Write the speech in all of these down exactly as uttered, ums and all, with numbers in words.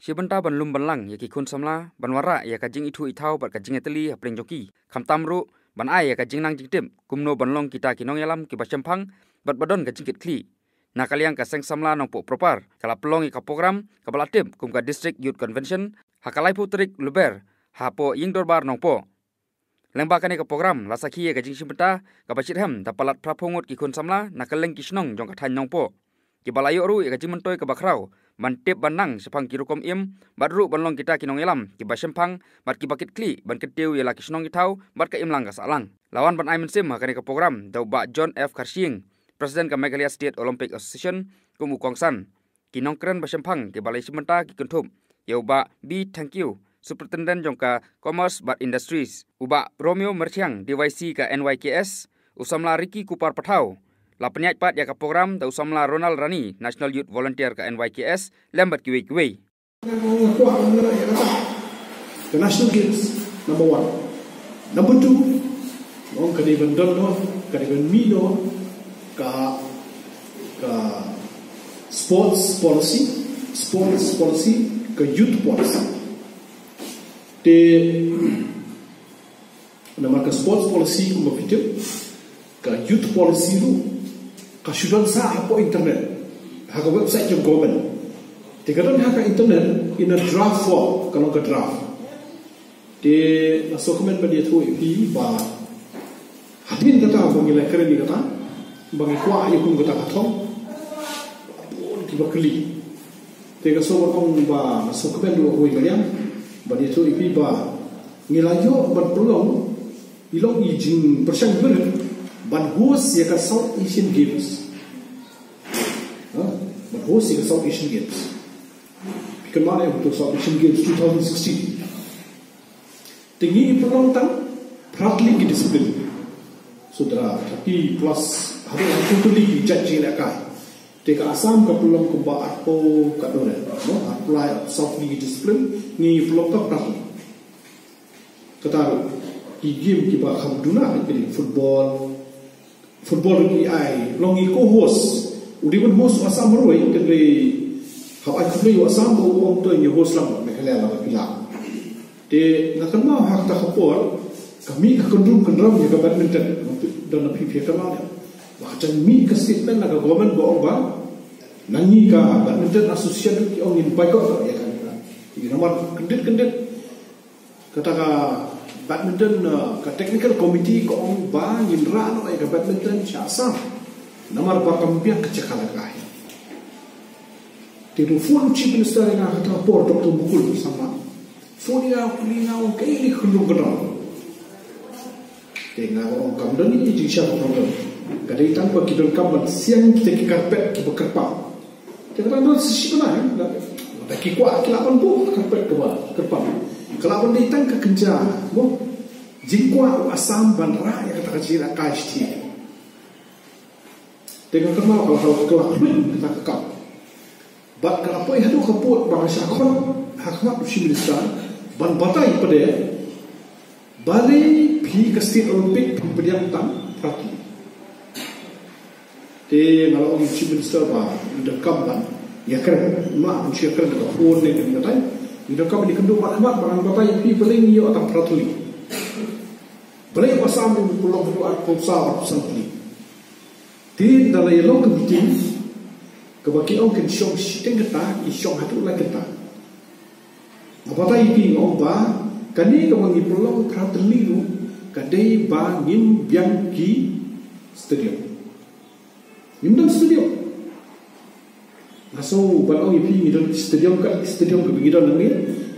Shi bynta ban lum ban lang ïa ki khun samla ban wanrah ïa ka jingithuh ithaw bad ka jingïatylli hapdeng jong ki. Khamtam ruh ban ai ïa ka jingnang jingtip kumno ban long kita ki nongïalam kiba shemphang bad ba don ka jingkitkhlieh. Na ka liang ka Seng Samla Nongpoh Propar ka la pynlong ïa ka program kaba la tip kum ka District Youth Convention ha ka laiphew tarik Lber hapoh Ïing Dorbar Nongpoh. Lyngba kane ka program la sakhi ïa ka jingshim bynta kaba shitrhem da palat phraphew ngut ki khun samla na kylleng ki shnong jong ka thaiñ Nongpoh, kiba la ïoh ruh ïa ka jingmyntoi kaba khraw ban tip ban nang shaphang ki rukom im bad ruh ban long kita ki nongïalam kiba shemphang bad kiba kitkhlieh ban kyntiew ïa la ki shnong ki thaw bad ka imlang ka sahlang. La wan ban ai mynsiem ha kane ka program da u Bah John F Kharshiing, President ka Meghalaya State Olympic Association, kum u kongsan. Ki nongkren ba shemphang kiba la ïashim bynta ki kynthup ïa u Bah B Thangkhiew, Superintendent jong ka Commerce bad Industries, u Bah Romeo Myrthiang, D Y C ka N Y K S, u samla Ricky Kupar Pathaw. La pynïaid pat ïa ka program da u samla Ronald Rani, National Youth Volunteer ka N Y K S, lem bad kiwei kiwei. Nga kwah nga ïa kata. Ka National Games, number one. Number two, ong ka dei ban don noh, ka dei ban mih noh ka, ka sports policy, sports policy, ka youth policy. Te namar ka sports policy kumba phi tip, ka youth policy ruh ka shu don sa hapoh internet, ha ka website jong government. Te ka don ha ka internet in a draft form, ka long ka draft. Te nga sngewkmen ban ïathuh ïa phi ba hadien kata ba ngi la kren ïa kata, ba ngi kwah ïa kum kata ka thong, bun kiba kylli. Te nga sngewbha ong ba nga sngewkmen ruh ha kawei ka liang ban ïathuh ïa phi ba ngi la ïoh ban pynlong, i long i jingpyrshang i ban host ïa ka South Asian Games. Ha? Ban host ïa ka South Asian Games. Phi kynmaw ïa uto South Asian Games two thousand sixteen. Te ngi pynlong tang phra tylli ki discipline. Shuh da thirty plus, haduh hynriew tylli ki jait jingïalehkai. Te ka Assam ka pynlong kumba arphew katno re, no? Arphew lai, arphew saw tylli ki discipline, ngi pynlong tang phra tylli. Kata ruh ki game kiba kham duna, ki dei football, Football ruh ki ai, long i co-host. U dei ban host u Assam marwei, hynrei hap ai khublei u Assam ba u ong to ngin host lang Meghalaya lada phi lah. Te nga kynmaw ha kata ka por ka mih ka kyndrum kyndram ïa ka badminton. Don na phi phi kynmaw ïa ba ka jong mih ka statement na ka government ba ong ba na ngi ka badminton association ki ong ngin boycott ïa ka. Ïa namar kyndit kyndit kata ka badminton, uh, ka technical committee ka ong ba ngin rah noh ïa ka badminton sha Assam. Namar ba kam biang ka jaka lehkai. Te u phone u Chief Minister ïa nga kata ka por, Doctor Mukul Sangma. Phone ïa nga, u kylli nga, ong kaei ka kyndrum kyndram. Te nga ong kam don ïa ka jingshisha ka problem. Ka dei tang ba ki donkam ban siang kita ki carpet kiba kyrpang. Te kata don sa shi bnai, da ki kwah ki lah ban buh carpet kaba kyrpang. Ka lah ban dei tang ka kynja, mo. Jingkwah u Assam ban rah ïa kata ka jingïalehkai shithi. Te nga kynmaw ka la, ka la, ka la khluit kata ka kam. Bad ka la poi haduh ka pud ba nga shah khot ha khmat u Chief Minister ban batai pat de. Balei phi ka State Olympic phi pdiang tang phra tylli. Te nga la ong ïa u Chief Minister ba ngi donkam ban ïakren, ma ngi shu ïakren da ka phone ne kane katai. Ngi donkam ban ïakynduh mat mat ba ngan batai ïa phi balei ngi ïoh tang phra tylli. Balei u Assam u pynlong haduh arphew saw arphew san tylli. Te da la ïalong ka meeting kaba ki ong kin shong shiteng kynta, ki shong haduh lai kynta. Nga batai ïa phi, nga ong ba kane kaba ngi pynlong phra tylli ruh ka dei ba ngim biang ki stadium. Ngim don stadium. Nga sngew ban ong ïa phi, ngi don stadium, ka stadium kaba ngi don hangne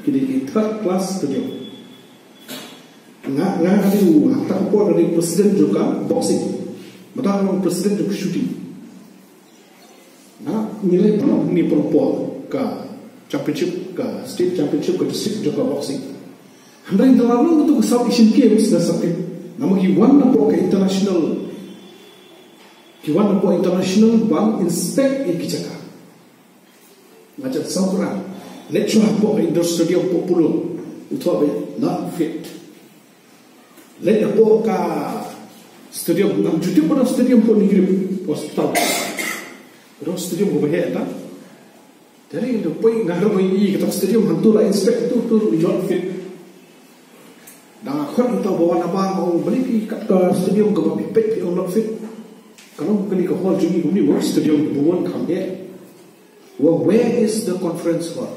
ki dei ki third class stadium. Nga, nga, nga dei u, ha kata ka por nga dei president jong ka boxing. Mynta nga long president jong ka shooting. Nga, ngi la pynlong, ngi pynlong por ka championship, ka state championship, ka district jong ka boxing. Hynrei da la long katu ka South Asian Games nga sa tip. Namar ki wan napoh ka international, ki wan napoh international ban inspect ïa ki jaka. Nga jan saw kyrang. Leit shuwa hapoh ka indoor stadium hapoh Pulung, u thoh ba not fit. Leit hapoh ka stadium, ngam ju tip ba don stadium hapoh Nongkrem, hospital. Ba don stadium kaba heh tang. Te ri da poi nga ruh i ka stadium hangtu la inspect tu tu not fit. Da nga khot hangtu ba wan abang, ong balei phi kat ka stadium kaba phi peit phi ong not fit. Ka long kane ka hall jong ngi kumne mo, stadium kaba wan kham eh. Wa where is the conference hall?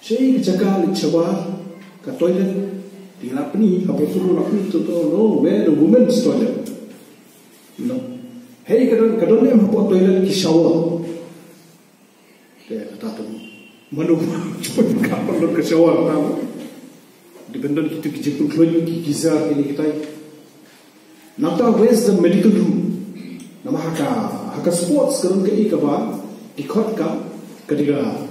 Shei ka jaka leit shawa, ka toilet, ti la pni, haba turu la pni tu tu, no, where the women's toilet? No. Hei ka don, ka don em hapoh toilet ki shower. Te kata tu. Mano ka don ka shower kata. Dependent kitu ki jingpynkhloh ki geyser kine kitai. Nangta where's the medical room? Namar ha ka, ha ka sports ka don kaei kaba ki khot ka, ka dei ka